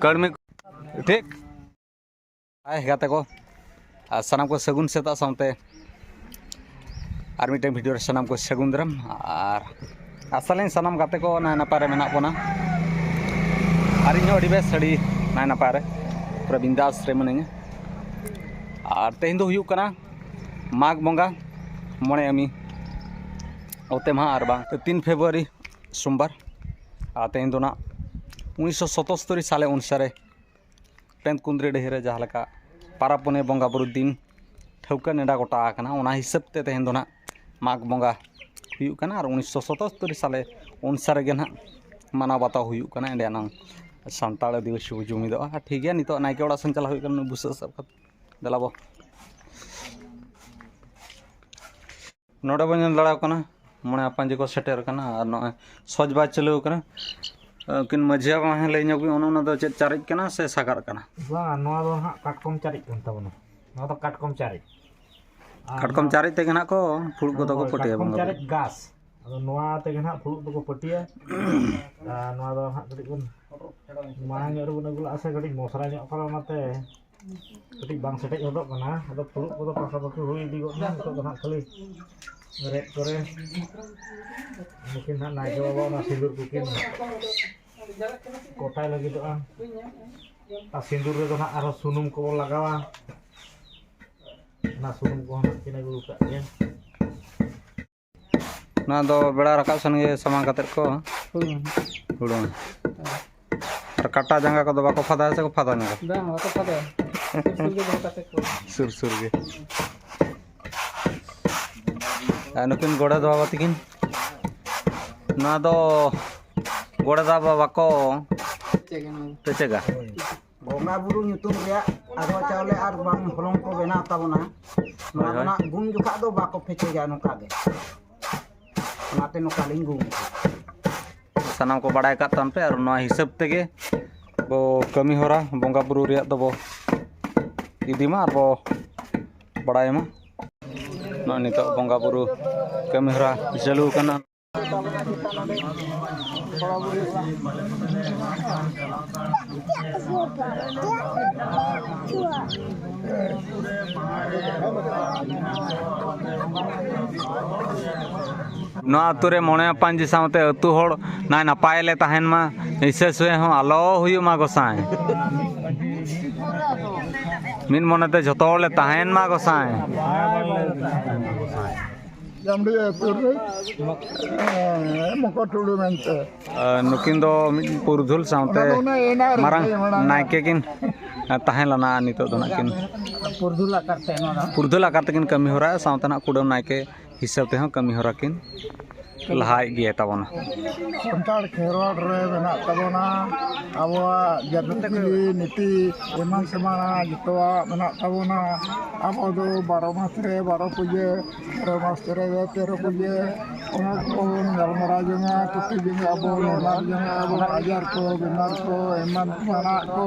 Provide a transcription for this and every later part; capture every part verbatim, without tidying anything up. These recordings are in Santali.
ᱠᱟᱹᱲᱢᱤ ᱴᱷᱤᱠ᱾ ᱦᱟᱭ ᱜᱟᱛᱮ ᱠᱚ, ᱟᱨ ᱥᱟᱱᱟᱢ ᱠᱚ ᱥᱟᱹᱜᱩᱱ ᱥᱮᱛᱟᱜ ᱥᱟᱶᱛᱮ ᱟᱨ ᱢᱤᱫᱴᱮᱱ ᱵᱷᱤᱰᱤᱭᱳ ᱨᱮ ᱥᱟᱱᱟᱢ ᱠᱚ ᱥᱟᱹᱜᱩᱱ ᱫᱟᱨᱟᱢ᱾ ᱟᱨ ᱟᱥᱟᱞᱤᱧ ᱥᱟᱱᱟᱢ ᱜᱟᱛᱮ ᱠᱚ ᱱᱟᱭ ᱱᱟᱯᱟᱭ ᱨᱮ ᱢᱮᱱᱟᱜ ᱵᱚᱱᱟ, ᱟᱨ ᱤᱧ ᱦᱚᱸ ᱟᱹᱰᱤ ᱵᱮᱥ, ᱟᱹᱰᱤ ᱱᱟᱭ ᱱᱟᱯᱟᱭ ᱨᱮ, ᱯᱩᱨᱟᱹ ᱵᱤᱱᱫᱟᱥ ᱨᱮ ᱢᱤᱱᱟᱹᱧᱟ᱾ ᱟᱨ ᱛᱮᱦᱮᱧ ᱫᱚ ᱦᱩᱭᱩᱜ ᱠᱟᱱᱟ ᱢᱟᱜᱽ ᱵᱚᱸᱜᱟ ᱢᱚᱬᱮ ᱟᱹᱢᱤ ᱚᱛᱮ ᱢᱟᱦᱟ, ᱟᱨ ᱵᱟᱝ ᱛᱤᱱ ᱯᱷᱮᱵᱽᱨᱩᱣᱟᱨᱤ ᱥᱳᱢᱵᱟᱨ᱾ ᱟᱨ ᱛᱮᱦᱮᱧ ᱫᱚ ᱱᱟᱜ ᱩᱱᱤᱥᱥᱚ ᱥᱚᱛᱚᱥᱛᱚᱨᱤ ᱥᱟᱞᱮ ᱩᱱᱥᱟᱨᱮ ᱯᱮᱱ ᱠᱩᱸᱫᱽᱨᱤ ᱰᱟᱹᱦᱤ ᱨᱮ ᱡᱟᱦᱟᱸ ᱞᱮᱠᱟ ᱯᱟᱨᱟᱵᱽ ᱯᱩᱱᱟᱹᱭ ᱵᱚᱸᱜᱟ ᱵᱩᱨᱩ ᱫᱤᱱ ᱴᱷᱟᱹᱣᱠᱟᱹ ᱱᱮᱰᱟ ᱜᱚᱴᱟ ᱟᱠᱟᱱᱟ, ᱚᱱᱟ ᱦᱤᱥᱟᱹᱵ ᱛᱮ ᱛᱮᱦᱮᱧ ᱫᱚ ᱱᱟᱜ ᱢᱟᱜᱽ ᱵᱚᱸᱜᱟ ᱦᱩᱭᱩᱜ ᱠᱟᱱᱟ᱾ ᱟᱨ ᱩᱱᱤᱥᱥᱚ ᱥᱚᱛᱚᱥᱛᱚᱨᱤ ᱥᱟᱞᱮ ᱩᱱᱥᱟᱨ ᱨᱮᱜᱮ ᱱᱟᱜ ᱢᱟᱱᱟᱣ ᱵᱟᱛᱟᱣ ᱦᱩᱭᱩᱜ ᱠᱟᱱᱟ᱾ ᱮᱸᱰᱮ ᱟᱱᱟᱝ ᱥᱟᱱᱛᱟᱲ ᱟᱹᱫᱤᱵᱟᱹᱥᱤ ᱠᱚ ᱡᱩᱢᱤᱫᱚᱜᱼᱟ᱾ ᱴᱷᱤᱠ ᱜᱮᱭᱟ, ᱱᱤᱛᱚᱜ ᱱᱟᱭᱠᱮ ᱚᱲᱟᱜ ᱥᱮᱱ ᱪᱟᱞᱟᱣ ᱦᱩᱭᱩᱜ ᱠᱟᱱᱟ, ᱱᱩᱭ ᱵᱩᱥᱟᱹᱜ ᱥᱟᱵ ᱠᱟᱛᱮ᱾ ᱫᱮᱞᱟ ᱵᱚ᱾ ᱱᱚᱰᱮ ᱵᱚᱱ ᱧᱮᱞ ᱫᱟᱲᱮᱭᱟᱜ ᱠᱟᱱᱟ, ᱢᱚᱬᱮ ᱦᱚᱯᱚᱱ ᱡᱤ ᱠᱚ ᱥᱮᱴᱮᱨ ᱟᱠᱟᱱᱟ ᱟᱨ ᱱᱚᱜᱼᱚᱭ ᱥᱚᱡᱽ ᱵᱟᱭ ᱪᱟᱹᱞᱩ ᱟᱠᱟᱱᱟ᱾ ᱩᱱᱠᱤᱱ ᱢᱟᱹᱡᱷᱤ ᱵᱟᱵᱟ ᱦᱚᱸ ᱞᱟᱹᱭ ᱧᱚᱜ ᱵᱤᱱ, ᱚᱱᱮ ᱚᱱᱟ ᱫᱚ ᱪᱮᱫ ᱪᱟᱨᱮᱡ ᱠᱟᱱᱟ ᱥᱮ ᱥᱟᱜᱟᱫ ᱠᱟᱱᱟ? ᱵᱟᱝ, ᱱᱚᱣᱟ ᱫᱚ ᱦᱟᱸᱜ ᱠᱟᱴᱠᱚᱢ ᱪᱟᱨᱮᱡ ᱠᱟᱱ ᱛᱟᱵᱚᱱᱟ᱾ ᱱᱚᱣᱟ ᱫᱚ ᱠᱟᱴᱠᱚᱢ ᱪᱟᱨᱮᱡ᱾ ᱟᱨ ᱠᱟᱴᱠᱚᱢ ᱱᱚᱣᱟ ᱪᱟᱨᱮᱡ ᱛᱮᱜᱮ ᱱᱟᱜ ᱠᱚ ᱯᱷᱩᱲᱩᱜ ᱠᱚᱫᱚ ᱠᱚ ᱦᱳᱭ, ᱯᱟᱹᱴᱤᱭᱟ ᱠᱟᱴᱠᱚᱢ ᱵᱚᱸᱜᱟ ᱪᱟᱨᱮᱡ ᱵᱩᱨᱩ᱾ ᱜᱷᱟᱥ᱾ ᱟᱫᱚ ᱱᱚᱣᱟ ᱛᱮᱜᱮ ᱱᱟᱜ ᱯᱷᱩᱲᱩᱜ ᱫᱚᱠᱚ ᱯᱟᱹᱴᱤᱭᱟ᱾ ᱟᱨ ᱱᱚᱣᱟ ᱫᱚ ᱦᱟᱸᱜ ᱠᱟᱹᱴᱤᱡ ᱵᱚᱱ ᱢᱟᱲᱟᱝ ᱧᱚᱜ ᱨᱮᱵᱚᱱ ᱟᱹᱜᱩ ᱞᱟᱜᱼᱟ ᱥᱮ, ᱠᱟᱹᱴᱤᱡ ᱢᱚᱥᱨᱟ ᱧᱚᱜ ᱠᱟᱱᱟ, ᱚᱱᱟᱛᱮ ᱠᱟᱹᱴᱤᱡ ᱵᱟᱝ ᱥᱮᱴᱮᱡ ᱦᱚᱫᱚᱜ ᱠᱟᱱᱟ᱾ ᱟᱫᱚ ᱯᱷᱩᱲᱩᱜ ᱠᱚᱫᱚ ᱯᱟᱠᱟᱯᱟᱠᱤ ᱦᱩᱭ ᱤᱫᱤ ᱜᱚᱫ ᱱᱟ᱾ ᱱᱤᱛᱚᱜ ᱫᱚ ᱱᱟᱜ ᱠᱷᱟᱹᱞᱤ ᱨᱮᱫ ᱠᱚᱨᱮ ᱱᱩᱠᱤᱱ ᱱᱟᱜ ᱱᱟᱭᱠᱮ ᱵᱟᱵᱟ ᱚᱱᱟ ᱥᱤᱸᱫᱩᱨ ᱠᱚᱠᱤᱱ ᱠᱚᱴᱟᱭ ᱞᱟᱹᱜᱤᱫᱚᱜᱼᱟ᱾ ᱟᱨ ᱥᱤᱸᱫᱩᱨ ᱨᱮᱫᱚ ᱱᱟᱜ ᱟᱨᱦᱚᱸ ᱥᱩᱱᱩᱢ ᱠᱚᱵᱚᱱ ᱞᱟᱜᱟᱣᱟ᱾ ᱚᱱᱟ ᱥᱩᱱᱩᱢ ᱠᱚᱦᱚᱸ ᱱᱟᱜ ᱠᱤᱱ ᱟᱹᱜᱩ ᱟᱠᱟᱫ ᱜᱮᱭᱟ᱾ ᱱᱚᱣᱟ ᱫᱚ ᱵᱮᱲᱟ ᱨᱟᱠᱟᱵ ᱥᱮᱱ ᱜᱮ ᱥᱟᱢᱟᱝ ᱠᱟᱛᱮᱫ ᱠᱚ ᱦᱩᱲᱩᱝ᱾ ᱦᱩᱲᱩᱝ᱾ ᱟᱨ ᱠᱟᱴᱟ ᱡᱟᱸᱜᱟ ᱠᱚᱫᱚ ᱵᱟᱠᱚ ᱯᱷᱟᱫᱟᱭᱟ ᱥᱮ ᱠᱚ ᱯᱷᱟᱫᱟ ᱧᱚᱜᱟ? ᱵᱟᱝ, ᱵᱟᱠᱚ ᱯᱷᱟᱫᱟᱭᱟ᱾ ᱥᱩᱨ ᱥᱩᱨ ᱜᱮ ᱫᱚᱦᱚ ᱠᱟᱛᱮ ᱠᱚ᱾ ᱥᱩᱨ ᱥᱩᱨ ᱜᱮ᱾ ᱟᱨ ᱱᱩᱠᱤᱱ ᱜᱚᱰᱮᱛ ᱵᱟᱵᱟ ᱛᱟᱹᱠᱤᱱ, ᱱᱚᱣᱟ ᱫᱚ ᱜᱚᱰᱮᱛ ᱵᱟᱵᱟ ᱠᱚ ᱪᱮᱫ ᱠᱟᱱᱟ? ᱯᱮᱪᱮᱜᱟ᱾ ᱵᱚᱸᱜᱟ ᱵᱩᱨᱩ ᱧᱩᱛᱩᱢ ᱨᱮᱭᱟᱜ ᱟᱫᱽᱣᱟ ᱪᱟᱣᱞᱮ ᱟᱨ ᱵᱟᱝ ᱦᱚᱞᱚᱝ ᱠᱚ ᱵᱮᱱᱟᱣ ᱛᱟᱵᱚᱱᱟ᱾ ᱱᱚᱣᱟ ᱦᱳᱭ, ᱫᱚ ᱦᱳᱭ᱾ ᱱᱟᱜ ᱜᱩᱢ ᱡᱚᱠᱷᱟᱜ ᱫᱚ ᱵᱟᱠᱚ ᱯᱷᱮᱪᱮᱜᱟ ᱱᱚᱝᱠᱟ ᱜᱮ᱾ ᱚᱱᱟᱛᱮ ᱱᱚᱝᱠᱟ ᱞᱤᱧ ᱜᱩᱢ ᱠᱟᱜᱼᱟ᱾ ᱥᱟᱱᱟᱢ ᱠᱚ ᱵᱟᱲᱟᱭ ᱠᱟᱜ ᱛᱟᱵᱚᱱ ᱯᱮ, ᱟᱨ ᱱᱚᱣᱟ ᱦᱤᱥᱟᱹᱵ ᱛᱮᱜᱮ ᱵᱚ ᱠᱟᱹᱢᱤ ᱦᱚᱨᱟ ᱵᱚᱸᱜᱟ ᱵᱩᱨᱩ ᱨᱮᱭᱟᱜ ᱫᱚᱵᱚ ᱤᱫᱤ ᱢᱟ ᱟᱨ ᱵᱚ ᱵᱟᱲᱟᱭ ᱢᱟ᱾ ᱱᱚᱜᱼᱚᱭ ᱱᱤᱛᱚᱜ ᱵᱚᱸᱜᱟ ᱵᱩᱨᱩ ᱠᱟᱹᱢᱤ ᱦᱚᱨᱟ ᱪᱟᱹᱞᱩ ᱟᱠᱟᱱᱟ᱾ ᱵᱚᱸᱜᱟ ᱵᱩᱨᱩ ᱦᱩᱭᱩᱜᱼᱟ᱾ ᱱᱚᱣᱟ ᱟᱹᱛᱩ ᱨᱮ ᱢᱚᱬᱮ ᱢᱟᱯᱟᱧᱡᱤ ᱥᱟᱶᱛᱮ ᱟᱹᱛᱩ ᱦᱚᱲ ᱱᱟᱭ ᱱᱟᱯᱟᱭ ᱞᱮ ᱛᱟᱦᱮᱱ ᱢᱟ, ᱦᱤᱥᱟᱹ ᱥᱩᱭᱟᱹ ᱦᱚᱸ ᱟᱞᱚ ᱦᱩᱭᱩᱜ ᱢᱟ ᱜᱚᱸᱥᱟᱭ᱾ ᱢᱤᱫ ᱢᱚᱱᱮᱛᱮ ᱡᱷᱚᱛᱚ ᱦᱚᱲ ᱞᱮ ᱛᱟᱦᱮᱱ ᱢᱟ ᱜᱚᱸᱥᱟᱭ᱾ ᱡᱟᱢᱰᱤ ᱟᱹᱛᱩ ᱨᱮ, ᱮᱸ, ᱢᱚᱠᱚᱨ ᱴᱩᱰᱩ ᱢᱮᱱᱛᱮ᱾ ᱟᱨ ᱱᱩᱠᱤᱱ ᱫᱚ ᱢᱤᱫ ᱯᱩᱨᱩᱫᱷᱩᱞ ᱥᱟᱶᱛᱮ ᱚᱱᱟ ᱫᱚ ᱚᱱᱟ ᱮᱱᱟ ᱨᱮ ᱢᱟᱨᱟᱝ ᱜᱮ ᱢᱮᱱᱟᱜᱼᱟ᱾ ᱱᱟᱭᱠᱮ ᱠᱤᱱ ᱛᱟᱦᱮᱸ ᱞᱮᱱᱟ, ᱱᱤᱛᱚᱜ ᱫᱚ ᱱᱟᱜ ᱠᱤᱱ ᱯᱩᱨᱩᱫᱷᱩᱞ ᱟᱠᱟᱨ ᱛᱮ ᱱᱚᱣᱟ ᱫᱚ᱾ ᱯᱩᱨᱩᱫᱷᱩᱞ ᱟᱠᱟᱨ ᱛᱮᱠᱤᱱ ᱠᱟᱹᱢᱤ ᱦᱚᱨᱟ ᱥᱟᱶᱛᱮ ᱱᱟᱜ ᱠᱩᱰᱟᱹᱢ ᱱᱟᱭᱠᱮ ᱦᱤᱥᱟᱹᱵ ᱛᱮᱦᱚᱸ ᱠᱟᱹᱢᱤ ᱦᱚᱨᱟ ᱠᱤᱱ ᱞᱟᱦᱟ ᱤᱫᱤᱭᱮᱫ ᱛᱟᱵᱚᱱᱟ᱾ ᱥᱟᱱᱛᱟᱲ ᱠᱷᱮᱨᱣᱟᱲ ᱨᱮ ᱢᱮᱱᱟᱜ ᱛᱟᱵᱚᱱᱟ ᱟᱵᱚᱣᱟᱜ ᱡᱟᱹᱛᱤ ᱱᱤᱛᱤ ᱮᱢᱟᱱ ᱥᱮᱢᱟᱱᱟᱜ ᱡᱚᱛᱚᱣᱟᱜ ᱢᱮᱱᱟᱜ ᱛᱟᱵᱚᱱᱟ᱾ ᱟᱵᱚ ᱫᱚ ᱵᱟᱨᱚ ᱢᱟᱥ ᱨᱮ ᱵᱟᱨᱚ ᱯᱩᱡᱟᱹ, ᱛᱮᱨᱚ ᱢᱟᱥ ᱨᱮ ᱛᱮᱨᱚ ᱯᱩᱡᱟᱹ, ᱚᱱᱟ ᱠᱚᱵᱚᱱ ᱜᱟᱞᱢᱟᱨᱟᱣ ᱡᱚᱝᱟ, ᱛᱷᱩᱛᱤ ᱡᱚᱝᱟ ᱟᱵᱚ, ᱱᱮᱦᱚᱨ ᱡᱚᱝᱟ ᱟᱵᱚ, ᱟᱡᱟᱨ ᱠᱚ, ᱵᱤᱢᱟᱨ ᱠᱚ, ᱮᱢᱟᱱ ᱛᱮᱢᱟᱱᱟᱜ ᱠᱚ,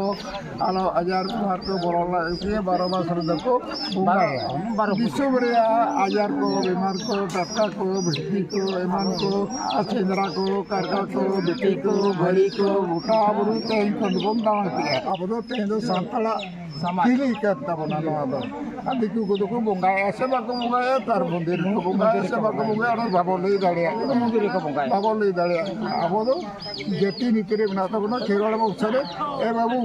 ᱟᱞᱚ ᱟᱡᱟᱨ ᱵᱤᱢᱟᱨ ᱠᱚ ᱵᱚᱞᱚ ᱞᱟᱹᱜᱤᱫ ᱛᱮ ᱵᱟᱨᱚ ᱢᱟᱥ ᱨᱮᱫᱚ ᱠᱚ ᱵᱚᱸᱜᱟᱭᱟ᱾ ᱵᱟᱨᱚ ᱯᱩᱡᱟᱹ᱾ ᱫᱤᱥᱚᱢ ᱨᱮᱭᱟᱜ ᱟᱡᱟᱨ ᱠᱚ, ᱵᱤᱢᱟᱨ ᱠᱚ, ᱴᱟᱴᱠᱟ ᱠᱚ, ᱵᱷᱤᱲᱠᱤ ᱠᱚ, ᱮᱢᱟᱱ ᱠᱚ, ᱟᱨ ᱥᱮᱸᱫᱽᱨᱟ ᱠᱚ, ᱠᱟᱨᱠᱟ ᱠᱚ, ᱵᱤᱴᱤ ᱠᱚ, ᱵᱷᱟᱹᱲᱤ ᱠᱚ, ᱜᱚᱴᱟ ᱵᱩᱨᱩ ᱛᱮ ᱮᱱᱠᱷᱟᱱ ᱵᱚᱱ ᱫᱟᱬᱟ ᱠᱮᱜᱼᱟ᱾ ᱟᱵᱚ ᱫᱚ ᱛᱮᱦᱮᱧ ᱫᱚ ᱥᱟᱱᱛᱟᱲᱟᱜ ᱥᱚᱢᱟᱡᱽ᱾ ᱛᱤᱨᱤᱡ ᱠᱟᱱ ᱛᱟᱵᱚᱱᱟ ᱱᱚᱣᱟ ᱫᱚ᱾ ᱟᱨ ᱫᱤᱠᱩ ᱠᱚᱫᱚ ᱠᱚ ᱵᱚᱸᱜᱟᱭᱟ ᱥᱮ ᱵᱟᱠᱚ ᱵᱚᱸᱜᱟᱭᱟ, ᱛᱟᱨ ᱢᱚᱱᱫᱤᱨ ᱨᱮᱠᱚ ᱵᱚᱸᱜᱟᱭᱟ ᱥᱮ ᱵᱟᱠᱚ ᱵᱚᱸᱜᱟᱭᱟ, ᱚᱱᱟ ᱵᱟᱵᱚ ᱞᱟᱹᱭ ᱫᱟᱲᱮᱭᱟᱜ ᱠᱟᱱᱟ᱾ ᱢᱚᱱᱫᱤᱨ ᱨᱮᱠᱚ ᱵᱚᱸᱜᱟᱭᱟ᱾ ᱵᱟᱵᱚ ᱞᱟᱹᱭ ᱫᱟᱲᱮᱭᱟᱜ ᱠᱟᱱᱟ᱾ ᱟᱵᱚ ᱫᱚ ᱡᱟᱹᱛᱤ ᱱᱤᱛᱤ ᱨᱮ ᱢᱮᱱᱟᱜ ᱛᱟᱵᱚᱱᱟ, ᱠᱷᱮᱨᱣᱟᱲ ᱵᱚᱝᱥᱚ ᱨᱮ, ᱮ ᱵᱟᱹᱵᱩ,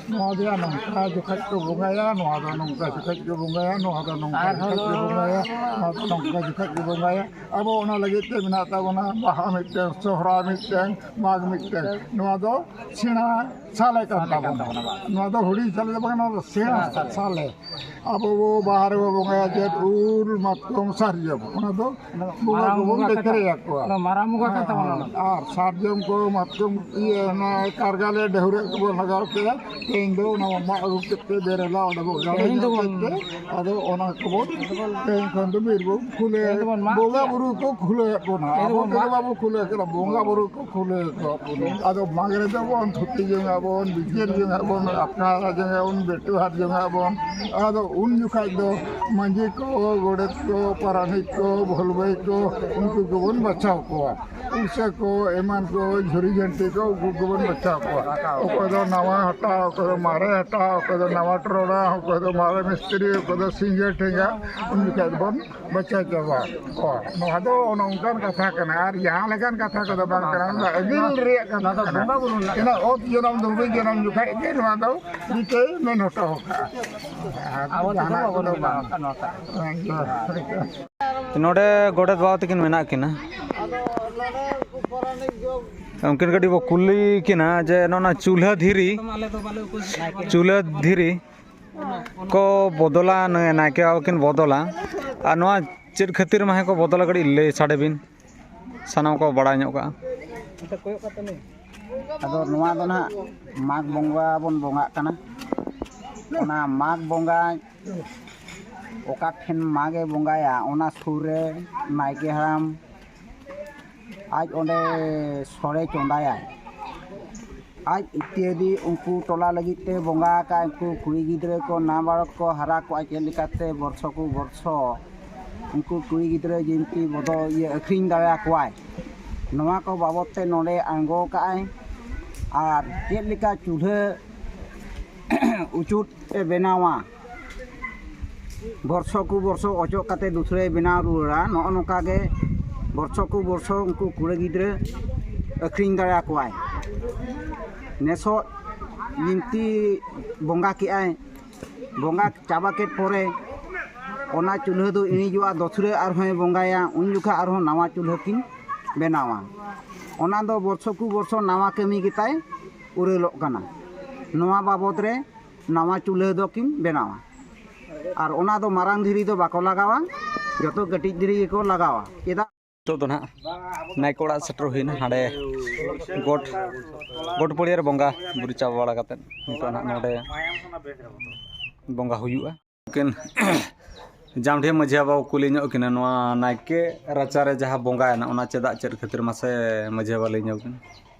ᱱᱚᱣᱟ ᱫᱚ ᱱᱚᱝᱠᱟ ᱡᱚᱠᱷᱟᱡ ᱠᱚ ᱵᱚᱸᱜᱟᱭᱟ, ᱱᱚᱣᱟ ᱫᱚ ᱱᱚᱝᱠᱟ ᱡᱚᱠᱷᱟᱡ ᱠᱚ ᱵᱚᱸᱜᱟᱭᱟ, ᱱᱚᱣᱟ ᱫᱚ ᱱᱚᱝᱠᱟ ᱡᱚᱠᱷᱟᱡ ᱠᱚ ᱵᱚᱸᱜᱟᱭᱟ, ᱱᱚᱣᱟ ᱫᱚ ᱱᱚᱝᱠᱟ ᱡᱚᱠᱷᱟᱡ ᱠᱚ ᱵᱚᱸᱜᱟᱭᱟ᱾ ᱟᱵᱚ ᱚᱱᱟ ᱞᱟᱹᱜᱤᱫ ᱛᱮ ᱢᱮᱱᱟᱜ ᱛᱟᱵᱚᱱᱟ ᱵᱟᱦᱟ ᱢᱤᱫᱴᱟᱝ, ᱥᱚᱦᱨᱟᱭ ᱢᱤᱫᱴᱟᱝ, ᱢᱟᱜᱽ ᱢᱤᱫᱴᱟᱝ᱾ ᱱᱚᱣᱟ ᱫᱚ ᱥᱮᱬᱟ ᱥᱟᱞᱮ ᱠᱟᱱ ᱥᱟᱞᱮ ᱠᱟᱱ ᱛᱟᱵᱚᱱᱟ᱾ ᱛᱟᱵᱚᱱᱟ, ᱵᱟᱝ᱾ ᱱᱚᱣᱟ ᱫᱚ ᱦᱩᱰᱤᱧ ᱥᱟᱞᱮ ᱫᱚ ᱵᱟᱝ, ᱱᱚᱣᱟ ᱫᱚ ᱥᱮᱬᱟ ᱥᱮᱬᱟ ᱥᱟᱞᱮ᱾ ᱥᱟᱞᱮ᱾ ᱟᱵᱚ ᱵᱚ ᱵᱟᱦᱟ ᱨᱮᱵᱚ ᱵᱚᱸᱜᱟᱭᱟ ᱪᱮᱫ, ᱩᱞ, ᱢᱟᱛᱠᱚᱢ, ᱥᱟᱨᱡᱚᱢ, ᱚᱱᱟ ᱫᱚ ᱚᱱᱟ ᱫᱚ ᱵᱚᱸᱜᱟ ᱢᱟᱨᱟᱝ ᱠᱚᱵᱚᱱ ᱵᱚᱸᱜᱟ ᱠᱟᱱ ᱫᱮᱠᱷᱮᱨᱮᱭᱟ ᱠᱚᱣᱟ᱾ ᱚᱱᱟ ᱢᱟᱨᱟᱝ ᱵᱚᱸᱜᱟ ᱠᱟᱱ ᱛᱟᱵᱚᱱᱟ ᱚᱱᱟ ᱫᱚ᱾ ᱟᱨ ᱥᱟᱨᱡᱚᱢ ᱠᱚ, ᱢᱟᱛᱠᱚᱢ, ᱤᱭᱟᱹ, ᱚᱱᱟ ᱠᱟᱨᱜᱟᱞᱮ ᱰᱟᱹᱦᱩᱨᱟᱹᱜ ᱠᱚᱵᱚᱱ ᱞᱟᱜᱟᱣ ᱠᱮᱫᱟ᱾ ᱛᱮᱦᱮᱧ ᱫᱚ ᱚᱱᱟ ᱢᱟᱜ ᱟᱹᱜᱩ ᱠᱮᱫ ᱛᱮ ᱵᱮᱨᱮᱞᱟ ᱚᱸᱰᱮ ᱵᱚ ᱜᱟᱲᱚ ᱛᱮᱦᱮᱧ ᱧᱚᱜ ᱫᱚᱵᱚᱱ ᱠᱮᱫ ᱛᱮ, ᱟᱫᱚ ᱚᱱᱟ ᱠᱚᱵᱚᱱ ᱛᱮᱦᱮᱧ ᱠᱷᱚᱱ ᱫᱚ ᱵᱤᱨ ᱵᱚ ᱠᱷᱩᱞᱟᱹᱣ, ᱛᱮᱦᱮᱧ ᱫᱚᱵᱚᱱ ᱢᱟᱜ ᱵᱚᱸᱜᱟ ᱠᱮᱫᱟ᱾ ᱵᱩᱨᱩ ᱠᱚ ᱠᱷᱩᱞᱟᱹᱣᱮᱫ ᱵᱚᱱᱟ᱾ ᱛᱮᱦᱮᱧ ᱟᱵᱚ ᱫᱚᱵᱚᱱ ᱛᱮᱫᱚ ᱢᱟᱜ ᱵᱟᱵᱚ ᱠᱷᱩᱞᱟᱹᱣᱮᱫ ᱠᱟᱱᱟ, ᱵᱚᱸᱜᱟ ᱵᱩᱨᱩ ᱠᱚ ᱠᱷᱩᱞᱟᱹᱣᱮᱫ ᱠᱚᱣᱟ ᱵᱚᱱ᱾ ᱟᱫᱚ ᱢᱟᱜᱽ ᱨᱮᱫᱚ ᱵᱚᱱ ᱛᱷᱩᱛᱤ ᱡᱚᱝ ᱟᱵᱚᱱ, ᱵᱤᱪᱟᱹᱨ ᱡᱚᱝ ᱟᱵᱚᱱ, ᱟᱯᱱᱟᱨ ᱡᱚᱝ ᱟᱵᱚᱱ, ᱵᱮᱴᱩᱦᱟᱨ ᱡᱚᱝ ᱟᱵᱚᱱ᱾ ᱟᱫᱚ ᱩᱱ ᱡᱚᱠᱷᱟᱡ ᱫᱚ ᱢᱟᱹᱡᱷᱤ ᱠᱚ, ᱜᱚᱰᱮᱛ ᱠᱚ, ᱯᱟᱨᱟᱱᱤᱠ ᱠᱚ, ᱵᱷᱚᱞᱵᱟᱹᱭ ᱠᱚ, ᱩᱱᱠᱩ ᱠᱚᱵᱚᱱ ᱵᱟᱪᱷᱟᱣ ᱠᱚᱣᱟ᱾ ᱯᱩᱲᱥᱟᱹ ᱠᱚ, ᱮᱢᱟᱱ ᱠᱚ, ᱡᱷᱩᱨᱤ ᱡᱷᱟᱹᱱᱴᱤ ᱠᱚ, ᱩᱱᱠᱩ ᱠᱚᱵᱚᱱ ᱵᱟᱪᱷᱟᱣ ᱠᱚᱣᱟ᱾ ᱚᱠᱚᱭ ᱫᱚ ᱱᱟᱣᱟ ᱦᱟᱴᱟᱜ, ᱚᱠᱚᱭ ᱫᱚ ᱢᱟᱨᱮ ᱦᱟᱴᱟᱜ, ᱚᱠᱚᱭ ᱫᱚ ᱱᱟᱣᱟ ᱴᱚᱨᱚᱰᱟᱝ, ᱚᱠᱚᱭ ᱫᱚ ᱢᱟᱨᱮ ᱢᱤᱥᱛᱨᱤ, ᱚᱠᱚᱭ ᱫᱚ ᱥᱤᱸᱜᱮ ᱴᱷᱮᱸᱜᱟ, ᱩᱱ ᱡᱚᱠᱷᱟᱡ ᱫᱚᱵᱚᱱ ᱵᱟᱪᱷᱟᱣ ᱪᱟᱵᱟ ᱠᱚᱣᱟ᱾ ᱱᱚᱣᱟ ᱫᱚ ᱚᱱᱮ ᱚᱱᱠᱟᱱ ᱠᱟᱛᱷᱟ ᱠᱟᱱᱟ, ᱟᱨ ᱡᱟᱦᱟᱸ ᱞᱮᱠᱟᱱ ᱠᱟᱛᱷᱟ ᱠᱚᱫᱚ ᱵᱟᱝ ᱠᱟᱱᱟ, ᱱᱚᱣᱟ ᱫᱚ ᱟᱹᱜᱤᱞ ᱨᱮᱭᱟᱜ ᱠᱟᱛᱷᱟ ᱠᱟᱱᱟ᱾ ᱤᱱᱟᱹ ᱚᱛ ᱡᱚᱱᱚᱢ, ᱫᱩᱨᱵᱤ ᱡᱚᱱᱚᱢ ᱡᱚᱠᱷᱟᱡ ᱜᱮ ᱱᱚᱣᱟ ᱫᱚ ᱢᱤᱫᱴᱮᱡ ᱢᱮᱱ ᱦᱚᱴᱚ ᱠᱟᱜᱼᱟ᱾ ᱟᱨ ᱟᱵᱚ ᱛᱮᱫᱚ ᱡᱟᱦᱟᱱᱟᱜ ᱵᱟᱵᱚᱱ ᱠᱚᱫᱚ ᱵᱮᱱᱟᱣ ᱵᱟᱝ᱾ ᱟᱠᱟᱫ ᱱᱚᱣᱟ ᱠᱟᱛᱷᱟ᱾ ᱦᱮᱸ, ᱡᱚᱦᱟᱨ᱾ ᱱᱚᱰᱮ ᱜᱚᱰᱮᱛ ᱵᱟᱵᱟ ᱛᱟᱹᱠᱤᱱ ᱢᱮᱱᱟᱜ ᱠᱤᱱᱟ᱾ ᱩᱱᱠᱤᱱ ᱠᱟᱹᱴᱤᱡ ᱵᱚ ᱠᱩᱞᱤ ᱠᱤᱱᱟ ᱡᱮ ᱱᱚᱜᱼᱚ ᱱᱟ ᱪᱩᱞᱦᱟᱹ ᱫᱷᱤᱨᱤ, ᱪᱩᱞᱦᱟᱹ ᱫᱷᱤᱨᱤ ᱠᱚ ᱵᱚᱫᱚᱞᱟ, ᱱᱩᱭ ᱱᱟᱭᱠᱮ ᱵᱟᱵᱟ ᱠᱤᱱ ᱵᱚᱫᱚᱞᱟ᱾ ᱟᱨ ᱱᱚᱣᱟ ᱪᱮᱫ ᱠᱷᱟᱹᱛᱤᱨ ᱢᱟᱦᱟ ᱠᱚ ᱵᱚᱫᱚᱞᱟ, ᱠᱟᱹᱴᱤᱡ ᱞᱟᱹᱭ ᱥᱟᱰᱮ ᱵᱤᱱ, ᱥᱟᱱᱟᱢ ᱠᱚ ᱵᱟᱲᱟᱭ ᱧᱚᱜ ᱠᱟᱜᱼᱟ᱾ ᱟᱫᱚ ᱱᱚᱣᱟ ᱫᱚ ᱱᱟᱦᱟᱜ ᱢᱟᱜᱽ ᱵᱚᱸᱜᱟ ᱵᱚᱱ ᱵᱚᱸᱜᱟᱜ ᱠᱟᱱᱟ᱾ ᱚᱱᱟ ᱢᱟᱜᱽ ᱵᱚᱸᱜᱟ ᱚᱠᱟ ᱴᱷᱮᱱ ᱢᱟᱜᱽ ᱮ ᱵᱚᱸᱜᱟᱭᱟ, ᱚᱱᱟ ᱥᱩᱨ ᱨᱮ ᱱᱟᱭᱠᱮ ᱦᱟᱲᱟᱢ ᱟᱡ ᱚᱸᱰᱮ ᱥᱚᱲᱮ ᱪᱚᱸᱫᱟᱭᱟᱭ᱾ ᱟᱡ ᱤᱛᱭᱟᱫᱤ ᱩᱱᱠᱩ ᱴᱚᱞᱟ ᱞᱟᱹᱜᱤᱫ ᱛᱮ ᱵᱚᱸᱜᱟ ᱟᱠᱟᱫ ᱩᱱᱠᱩ ᱠᱩᱲᱤ ᱜᱤᱫᱽᱨᱟᱹ ᱠᱚ ᱱᱟᱵᱟᱞᱚᱠ ᱠᱚ ᱦᱟᱨᱟ ᱠᱚᱜᱼᱟ ᱪᱮᱫ ᱞᱮᱠᱟᱛᱮ ᱵᱚᱨᱥᱚ ᱠᱚ ᱵᱚᱨᱥᱚ ᱩᱱᱠᱩ ᱠᱩᱲᱤ ᱜᱤᱫᱽᱨᱟᱹ ᱡᱤᱱᱛᱤ ᱵᱚᱫᱚ ᱤᱭᱟᱹ ᱟᱹᱠᱷᱨᱤᱧ ᱫᱟᱲᱮᱭᱟᱠᱚᱣᱟᱭ, ᱱᱚᱣᱟ ᱠᱚ ᱵᱟᱵᱚᱫ ᱛᱮ ᱱᱚᱰᱮ ᱟᱬᱜᱚ ᱠᱟᱜᱼᱟᱭ᱾ ᱟᱨ ᱪᱮᱫ ᱞᱮᱠᱟ ᱪᱩᱞᱦᱟᱹ ᱩᱪᱩᱫ ᱮ ᱵᱮᱱᱟᱣᱟ, ᱵᱚᱨᱥᱚ ᱠᱚ ᱵᱚᱨᱥᱚ ᱚᱪᱚᱜ ᱠᱟᱛᱮ ᱫᱩᱥᱨᱟᱭ ᱵᱮᱱᱟᱣ ᱨᱩᱣᱟᱹᱲᱟ᱾ ᱱᱚᱜᱼᱚ ᱱᱚᱝᱠᱟ ᱜᱮ ᱵᱚᱨᱥᱚ ᱠᱚ ᱵᱚᱨᱥᱚ ᱩᱱᱠᱩ ᱠᱩᱲᱤ ᱜᱤᱫᱽᱨᱟᱹ ᱟᱹᱠᱷᱨᱤᱧ ᱫᱟᱲᱮᱭᱟᱠᱚᱣᱟᱭ᱾ ᱱᱮᱥᱚᱜ ᱡᱤᱱᱛᱤ ᱵᱚᱸᱜᱟ ᱠᱮᱜᱼᱟᱭ, ᱵᱚᱸᱜᱟ ᱪᱟᱵᱟ ᱠᱮᱫ ᱯᱚᱨᱮ ᱚᱱᱟ ᱪᱩᱞᱦᱟᱹ ᱫᱚ ᱤᱬᱤᱡᱚᱜᱼᱟ, ᱫᱚᱥᱨᱟᱹ ᱟᱨᱦᱚᱸᱭ ᱵᱚᱸᱜᱟᱭᱟ, ᱩᱱ ᱡᱚᱠᱷᱟ ᱟᱨᱦᱚᱸ ᱱᱟᱣᱟ ᱪᱩᱞᱦᱟᱹ ᱠᱤᱱ ᱵᱮᱱᱟᱣᱟ᱾ ᱚᱱᱟ ᱫᱚ ᱵᱚᱨᱥᱚ ᱠᱚ ᱵᱚᱨᱥᱚ ᱱᱟᱣᱟ ᱠᱟᱹᱢᱤ ᱜᱮᱛᱟᱭ ᱯᱩᱨᱟᱹᱞᱚᱜ ᱠᱟᱱᱟ᱾ ᱱᱚᱣᱟ ᱵᱟᱵᱚᱫ ᱨᱮ ᱱᱟᱣᱟ ᱪᱩᱞᱦᱟᱹ ᱫᱚᱠᱤᱱ ᱵᱮᱱᱟᱣᱟ᱾ ᱟᱨ ᱚᱱᱟ ᱫᱚ ᱢᱟᱨᱟᱝ ᱫᱷᱤᱨᱤ ᱫᱚ ᱵᱟᱠᱚ ᱞᱟᱜᱟᱣᱟ, ᱡᱚᱛᱚ ᱠᱟᱹᱴᱤᱡ ᱫᱷᱤᱨᱤ ᱜᱮᱠᱚ ᱞᱟᱜᱟᱣᱟ᱾ ᱪᱮᱫᱟᱜ? ᱱᱤᱛᱚᱜ ᱫᱚ ᱱᱟᱦᱟᱜ ᱱᱟᱭᱠᱮ ᱚᱲᱟᱜ ᱥᱮᱴᱮᱨ ᱦᱩᱭᱱᱟ᱾ ᱦᱟᱸᱰᱮ ᱜᱚᱴ, ᱜᱚᱴ ᱯᱟᱹᱲᱤᱭᱟᱹ ᱨᱮ ᱵᱚᱸᱜᱟ ᱵᱩᱨᱩ ᱪᱟᱵᱟ ᱵᱟᱲᱟ ᱠᱟᱛᱮᱫ ᱱᱤᱛᱚᱜ ᱱᱟᱦᱟᱜ ᱱᱚᱰᱮ ᱵᱚᱸᱜᱟ ᱦᱩᱭᱩᱜᱼᱟ᱾ ᱩᱱᱠᱤᱱ ᱡᱟᱢᱰᱷᱤᱭᱟᱹ ᱢᱟᱹᱡᱷᱤ ᱵᱟᱵᱟ ᱠᱚ ᱠᱩᱞᱤ ᱧᱚᱜ ᱠᱤᱱᱟ, ᱱᱚᱣᱟ ᱱᱟᱭᱠᱮ ᱨᱟᱪᱟᱨᱮ ᱡᱟᱦᱟᱸ ᱵᱚᱸᱜᱟᱭᱮᱱᱟ, ᱚᱱᱟ ᱪᱮᱫᱟᱜ, ᱪᱮᱫ ᱠᱷᱟᱹᱛᱤᱨ, ᱢᱟᱥᱮ ᱢᱟᱹᱡᱷᱤ ᱵᱟᱵᱟ ᱞᱟᱹᱭ ᱧᱚᱜ ᱠᱤᱱ᱾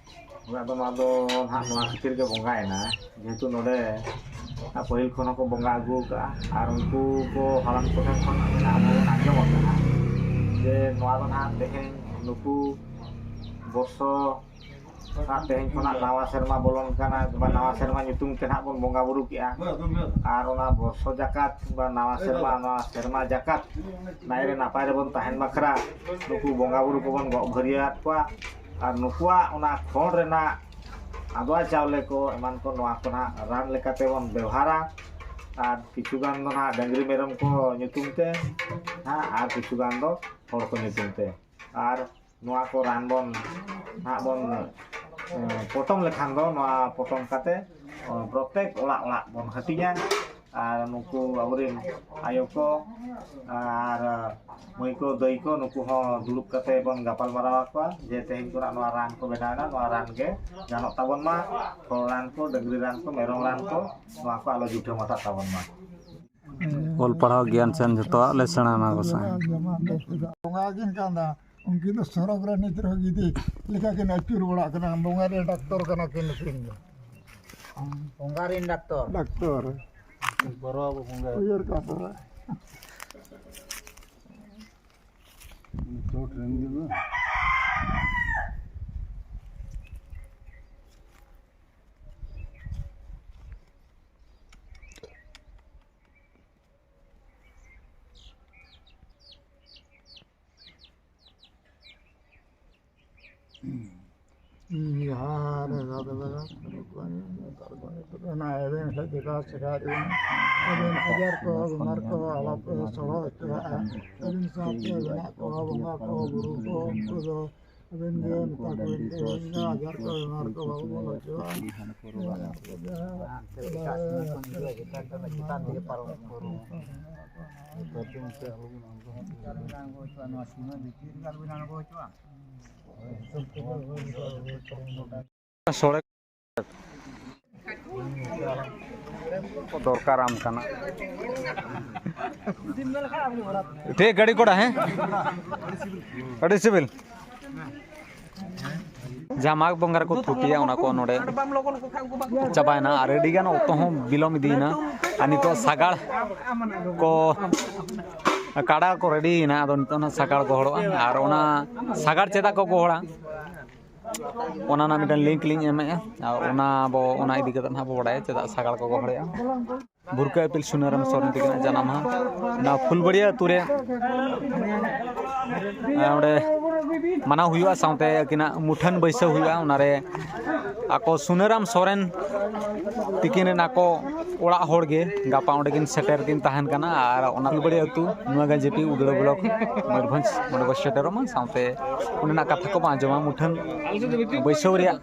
ᱦᱳᱭ, ᱟᱫᱚ ᱱᱚᱣᱟ ᱫᱚ ᱱᱟᱦᱟᱜ ᱱᱚᱣᱟ ᱠᱷᱟᱹᱛᱤᱨ ᱜᱮ ᱵᱚᱸᱜᱟᱭᱮᱱᱟ, ᱡᱮᱦᱮᱛᱩ ᱱᱚᱰᱮ ᱯᱟᱹᱦᱤᱞ ᱠᱷᱚᱱ ᱦᱚᱸᱠᱚ ᱵᱚᱸᱜᱟ ᱟᱹᱜᱩ ᱟᱠᱟᱫᱼᱟ, ᱟᱨ ᱩᱱᱠᱩ ᱠᱚ ᱦᱟᱲᱟᱢ ᱠᱚᱴᱷᱮᱱ ᱠᱷᱚᱱ ᱟᱵᱚ ᱵᱚᱱ ᱟᱸᱡᱚᱢ ᱟᱠᱟᱫᱼᱟ ᱡᱮ ᱱᱚᱣᱟ ᱫᱚ ᱱᱟᱦᱟᱜ ᱛᱮᱦᱮᱧ ᱱᱩᱠᱩ ᱵᱚᱨᱥᱚ ᱟᱨ ᱛᱮᱦᱮᱧ ᱠᱷᱚᱱᱟᱜ ᱱᱟᱣᱟ ᱥᱮᱨᱢᱟ ᱵᱚᱞᱚᱱ ᱠᱟᱱᱟ, ᱵᱟ ᱱᱟᱣᱟ ᱥᱮᱨᱢᱟ ᱧᱩᱛᱩᱢ ᱛᱮ ᱱᱟᱦᱟᱜ ᱵᱚᱱ ᱵᱚᱸᱜᱟ ᱵᱩᱨᱩ ᱠᱮᱜᱼᱟ᱾ ᱟᱨ ᱚᱱᱟ ᱵᱚᱨᱥᱚ ᱡᱟᱠᱟᱛ ᱵᱟ ᱱᱟᱣᱟ ᱥᱮᱨᱢᱟ, ᱱᱟᱣᱟ ᱥᱮᱨᱢᱟ ᱡᱟᱠᱟᱛ ᱱᱟᱭ ᱨᱮ ᱱᱟᱯᱟᱭ ᱨᱮᱵᱚᱱ ᱛᱟᱦᱮᱱ ᱵᱟᱠᱷᱨᱟ ᱱᱩᱠᱩ ᱵᱚᱸᱜᱟ ᱵᱩᱨᱩ ᱠᱚᱵᱚᱱ ᱜᱚᱜ ᱵᱷᱟᱹᱨᱭᱟᱹᱣᱟᱫ ᱠᱚᱣᱟ᱾ ᱟᱨ ᱱᱩᱠᱩᱣᱟᱜ ᱚᱱᱟ ᱠᱷᱚᱲ ᱨᱮᱱᱟᱜ ᱟᱫᱽᱣᱟ ᱪᱟᱣᱞᱮ ᱠᱚ ᱮᱢᱟᱱ ᱠᱚ, ᱱᱚᱣᱟ ᱠᱚ ᱱᱟᱦᱟᱜ ᱨᱟᱱ ᱞᱮᱠᱟᱛᱮ ᱵᱚᱱ ᱵᱮᱣᱦᱟᱨᱟ᱾ ᱟᱨ ᱠᱤᱪᱷᱩ ᱜᱟᱱ ᱫᱚ ᱱᱟᱦᱟᱜ ᱰᱟᱹᱝᱨᱤ ᱢᱮᱨᱚᱢ ᱠᱚ ᱧᱩᱛᱩᱢ ᱛᱮ ᱱᱟᱦᱟᱜ, ᱟᱨ ᱠᱤᱪᱷᱩ ᱜᱟᱱ ᱫᱚ ᱦᱚᱲ ᱠᱚ ᱧᱩᱛᱩᱢ ᱛᱮ᱾ ᱟᱨ ᱱᱚᱣᱟ ᱠᱚ ᱨᱟᱱ ᱵᱚᱱ ᱱᱟᱦᱟᱜ ᱵᱚᱱ, ᱮ, ᱯᱚᱴᱚᱢ ᱞᱮᱠᱷᱟᱱ ᱫᱚ, ᱱᱚᱣᱟ ᱯᱚᱴᱚᱢ ᱠᱟᱛᱮ, ᱚ, ᱯᱨᱚᱛᱮᱠ ᱚᱲᱟᱜ ᱚᱲᱟᱜ ᱵᱚᱱ ᱦᱟᱹᱴᱤᱧᱟ᱾ ᱟᱨ ᱱᱩᱠᱩ ᱟᱵᱚᱨᱮᱱ ᱟᱭᱳ ᱠᱚ ᱟᱨ ᱢᱟᱹᱭ ᱠᱚ, ᱫᱟᱹᱭ ᱠᱚ, ᱱᱩᱠᱩ ᱦᱚᱸ ᱫᱩᱲᱩᱵ ᱠᱟᱛᱮ ᱵᱚᱱ ᱜᱟᱯᱟᱞ ᱢᱟᱨᱟᱣ ᱟᱠᱚᱣᱟ ᱡᱮ ᱛᱮᱦᱮᱧ ᱠᱷᱚᱱᱟᱜ ᱱᱚᱣᱟ ᱨᱟᱱ ᱠᱚ ᱵᱮᱱᱟᱣ ᱮᱱᱟ, ᱱᱚᱣᱟ ᱨᱟᱱ ᱜᱮ ᱜᱟᱱᱚᱜ ᱛᱟᱵᱚᱱ ᱢᱟ᱾ ᱦᱚᱲ ᱨᱟᱱ ᱠᱚ, ᱰᱟᱹᱝᱨᱤ ᱨᱟᱱ ᱠᱚ, ᱢᱮᱨᱚᱢ ᱨᱟᱱ ᱠᱚ, ᱱᱚᱣᱟ ᱠᱚ ᱟᱞᱚ ᱡᱩᱴᱷᱟᱹ ᱢᱟᱴᱟᱜ ᱛᱟᱵᱚᱱ ᱢᱟ᱾ ᱚᱞ ᱯᱟᱲᱦᱟᱣ ᱜᱮᱭᱟᱱ ᱥᱮᱱ ᱡᱚᱛᱚᱣᱟᱜ ᱞᱮ ᱥᱮᱬᱟ ᱮᱱᱟ ᱜᱚᱸᱥᱟᱭ᱾ ᱵᱚᱸᱜᱟ ᱠᱤᱱ ᱠᱟᱱᱟ, ᱩᱱᱠᱤᱱ ᱫᱚ ᱥᱚᱨᱚᱜᱽ ᱨᱮ ᱱᱤᱛ ᱨᱮᱦᱚᱸ ᱜᱤᱫᱤ ᱞᱮᱠᱟ ᱠᱤᱱ ᱟᱹᱪᱩᱨ ᱵᱟᱲᱟᱜ ᱠᱟᱱᱟ᱾ ᱵᱚᱸᱜᱟ ᱨᱮ ᱰᱟᱠᱛᱚᱨ ᱠᱟᱱᱟ ᱠᱤᱱ ᱱᱩᱠᱤᱱ ᱫᱚ᱾ ᱵᱚᱸᱜᱟ ᱨᱮᱱ ᱰᱟᱠᱛᱚᱨ᱾ ᱰᱟᱠᱛᱚᱨ᱾ ᱵᱚᱨᱚ ᱵᱚᱸᱜᱟ᱾ ᱩᱭᱦᱟᱹᱨ ᱠᱟᱜ ᱯᱮ᱾ ᱪᱚᱴ ᱨᱮᱱ ᱜᱮ ᱫᱚ᱾ ᱡᱟᱦᱟᱸ ᱨᱮ ᱚᱱᱟ ᱮᱵᱷᱮᱱ ᱥᱮ ᱡᱮᱴᱟ ᱥᱮᱫᱟᱭ ᱨᱮ ᱮᱵᱷᱮᱱ ᱟᱡᱟᱨ ᱠᱚ, ᱵᱤᱢᱟᱨ ᱠᱚ ᱟᱞᱚ ᱯᱮ ᱥᱚᱲᱚ ᱦᱚᱪᱚᱣᱟᱜᱼᱟ᱾ ᱟᱹᱵᱤᱱ ᱥᱟᱶᱛᱮ ᱢᱮᱱᱟᱜ ᱠᱚᱣᱟ ᱵᱚᱸᱜᱟ ᱠᱚ, ᱵᱩᱨᱩ ᱠᱚ, ᱩᱱᱠᱩ ᱫᱚ ᱟᱹᱵᱤᱱ ᱜᱮ ᱢᱮᱛᱟ ᱠᱚᱵᱤᱱ ᱛᱮ ᱟᱡᱟᱨ ᱠᱚ, ᱵᱤᱢᱟᱨ ᱠᱚ ᱵᱟᱵᱚᱱ ᱦᱚᱪᱚᱣᱟᱜᱼᱟ᱾ ᱪᱮᱛᱟᱱ ᱛᱮᱜᱮ ᱯᱟᱨᱚᱢ ᱠᱚ᱾ ᱥᱚᱲᱮ ᱫᱚᱨᱠᱟᱨᱟᱢ ᱠᱟᱱᱟ᱾ ᱴᱷᱤᱠ, ᱜᱟᱹᱰᱤ ᱠᱚᱲᱟ, ᱦᱮᱸ? ᱟᱹᱰᱤ ᱥᱤᱵᱤᱞ᱾ ᱡᱟᱦᱟᱸ ᱢᱟᱜᱽ ᱵᱚᱸᱜᱟ ᱨᱮᱠᱚ ᱛᱷᱩᱛᱤᱭᱟ, ᱚᱱᱟ ᱠᱚ ᱱᱚᱰᱮ ᱪᱟᱵᱟᱭᱮᱱᱟ᱾ ᱟᱨ ᱟᱹᱰᱤ ᱜᱟᱱ ᱚᱠᱛᱚ ᱦᱚᱸ ᱵᱤᱞᱚᱢ ᱤᱫᱤᱭᱮᱱᱟ᱾ ᱟᱨ ᱱᱤᱛᱚᱜ ᱥᱟᱜᱟᱲ ᱠᱚ, ᱠᱟᱰᱟ ᱠᱚ ᱨᱮᱰᱤᱭᱮᱱᱟ᱾ ᱟᱫᱚ ᱱᱤᱛᱚᱜ ᱚᱱᱟ ᱥᱟᱜᱟᱲ ᱜᱚᱦᱚᱲᱚᱜᱼᱟ᱾ ᱟᱨ ᱚᱱᱟ ᱥᱟᱜᱟᱲ ᱪᱮᱫᱟᱜ ᱠᱚ ᱜᱚᱦᱚᱲᱟ? ᱚᱱᱟ ᱨᱮᱱᱟᱜ ᱢᱤᱫᱴᱟᱝ ᱞᱤᱝᱠ ᱞᱤᱧ ᱮᱢᱮᱫᱼᱟ᱾ ᱟᱨ ᱚᱱᱟ ᱵᱚ ᱚᱱᱟ ᱤᱫᱤ ᱠᱟᱛᱮᱫ ᱱᱟᱦᱟᱜ ᱵᱚ ᱵᱟᱲᱟᱭᱟ ᱪᱮᱫᱟᱜ ᱥᱟᱜᱟᱲ ᱠᱚ ᱜᱚᱦᱚᱲᱮᱜᱼᱟ᱾ ᱵᱷᱩᱨᱠᱟᱹ ᱤᱯᱤᱞ ᱥᱩᱱᱟᱹᱨᱟᱢ ᱥᱚᱨᱮᱱ ᱛᱟᱹᱠᱤᱱᱟᱜ ᱡᱟᱱᱟᱢ ᱢᱟᱦᱟ ᱱᱚᱣᱟ ᱯᱷᱩᱞᱵᱟᱲᱤᱭᱟ ᱟᱹᱛᱩ ᱨᱮ, ᱚᱸᱰᱮ ᱢᱟᱱᱟᱣ ᱦᱩᱭᱩᱜᱼᱟ᱾ ᱥᱟᱶᱛᱮ ᱟᱹᱠᱤᱱᱟᱜ ᱢᱩᱴᱷᱟᱹᱱ ᱵᱟᱹᱭᱥᱟᱹᱣ ᱦᱩᱭᱩᱜᱼᱟ᱾ ᱚᱱᱟᱨᱮ ᱟᱠᱚ ᱥᱩᱱᱟᱹᱨᱟᱢ ᱥᱚᱨᱮᱱ ᱛᱤᱠᱤᱱ ᱨᱮᱱ ᱟᱠᱚ ᱚᱲᱟᱜ ᱦᱚᱲ ᱜᱮ ᱜᱟᱯᱟ ᱚᱸᱰᱮ ᱠᱤᱱ ᱥᱮᱴᱮᱨ ᱠᱤᱱ ᱛᱟᱦᱮᱱ ᱠᱟᱱᱟ᱾ ᱟᱨ ᱚᱱᱟ ᱯᱷᱩᱞᱵᱟᱲᱤ ᱟᱹᱛᱩ ᱱᱚᱣᱟ ᱜᱟᱡᱮᱯᱤ ᱩᱫᱽᱲᱟ ᱵᱞᱚᱠ ᱢᱚᱭᱩᱨᱵᱷᱚᱸᱡᱽ ᱚᱸᱰᱮ ᱠᱚ ᱥᱮᱴᱮᱨᱚᱜ ᱢᱟ, ᱥᱟᱶᱛᱮ ᱚᱸᱰᱮᱱᱟᱜ ᱠᱟᱛᱷᱟ ᱠᱚ ᱟᱸᱡᱚᱢᱟ, ᱢᱩᱴᱷᱟᱹᱱ ᱵᱟᱹᱭᱥᱟᱹᱣ ᱨᱮᱭᱟᱜ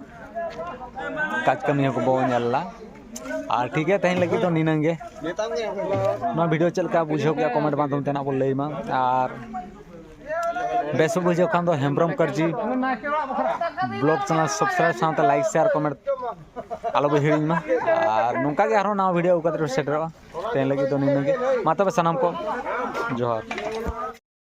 ᱠᱟᱡᱽ ᱠᱟᱹᱢᱤ ᱦᱚᱸ ᱵᱚ ᱧᱮᱞ ᱞᱟ᱾ ᱟᱨ ᱴᱷᱤᱠ ᱜᱮᱭᱟ, ᱛᱮᱦᱮᱧ ᱞᱟᱹᱜᱤᱫ ᱫᱚ ᱱᱤᱱᱟᱹᱝ ᱜᱮ᱾ ᱱᱚᱣᱟ ᱵᱷᱤᱰᱤᱭᱳ ᱪᱮᱫ ᱞᱮᱠᱟ ᱵᱩᱡᱷᱟᱹᱣ ᱠᱮᱜᱼᱟ, ᱠᱚᱢᱮᱱᱴ ᱢᱟᱫᱽᱫᱷᱚᱢ ᱛᱮ ᱱᱟᱜ ᱵᱚ ᱞᱟᱹᱭ ᱢᱟ᱾ ᱟᱨ ᱵᱮᱥ ᱵᱚ ᱵᱩᱡᱷᱟᱹᱣ ᱠᱷᱟᱱ ᱫᱚ ᱦᱮᱢᱵᱨᱚᱢ ᱠᱟᱹᱨᱡᱤ ᱵᱞᱚᱜ ᱪᱮᱱᱮᱞ ᱥᱟᱵᱥᱠᱨᱟᱭᱤᱵ ᱥᱟᱶᱛᱮ ᱞᱟᱭᱤᱠ, ᱥᱮᱭᱟᱨ, ᱠᱚᱢᱮᱱᱴ ᱟᱞᱚ ᱵᱚ ᱦᱤᱲᱤᱧ ᱢᱟ᱾ ᱟᱨ ᱱᱚᱝᱠᱟ ᱜᱮ ᱟᱨᱦᱚᱸ ᱱᱟᱣᱟ ᱵᱷᱤᱰᱤᱭᱳ ᱟᱹᱜᱩ ᱠᱟᱛᱮ ᱵᱚ ᱥᱮᱴᱮᱨᱚᱜᱼᱟ᱾ ᱛᱮᱦᱮᱧ ᱞᱟᱹᱜᱤᱫ ᱫᱚ ᱱᱤᱱᱟᱹᱝ ᱜᱮ᱾ ᱢᱟ ᱛᱚᱵᱮ ᱥᱟᱱᱟᱢ ᱠᱚ ᱡᱚᱦᱟᱨ᱾